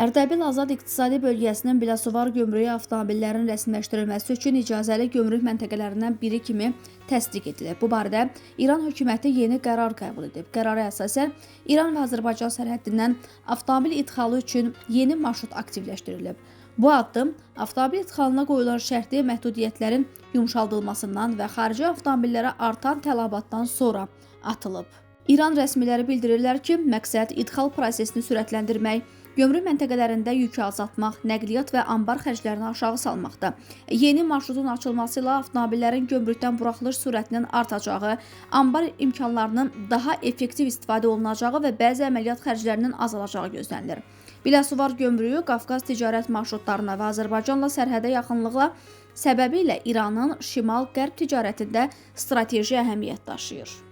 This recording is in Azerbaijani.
Ərdəbil Azad İqtisadi Bölgəsinin Biləsuvar gömrüyü avtomobillərin rəsmiləşdirilməsi üçün icazəli gömrük məntəqələrindən biri kimi təsdiq edilib. Bu barədə İran hökuməti yeni qərar qəbul edib. Qərara əsasən İran və Azərbaycan sərhəddindən avtomobil idxalı üçün yeni marşrut aktivləşdirilib. Bu addım avtomobil idxalına qoyulan şərti məhdudiyyətlərin yumşaldılmasından və xarici avtomobillərə artan tələbatdan sonra atılıb. İran rəsmiləri bildirirlər ki, məqsəd idxal prosesini sürətləndirmək, gömrük məntəqələrində yükü azaltmaq, nəqliyyat və anbar xərclərini aşağı salmaqdır. Yeni marşrutun açılması ilə avtomobillərin gömrükdən buraxılış sürətinin artacağı, anbar imkanlarının daha effektiv istifadə olunacağı və bəzi əməliyyat xərclərinin azalacağı gözlənilir. Biləsuvar gömrüyü Qafqaz ticarət marşrutlarına və Azərbaycanla sərhədə yaxınlıqla səbəbilə İranın şimal-qərb ticarətində strateji əhəmiyyət daşıyır.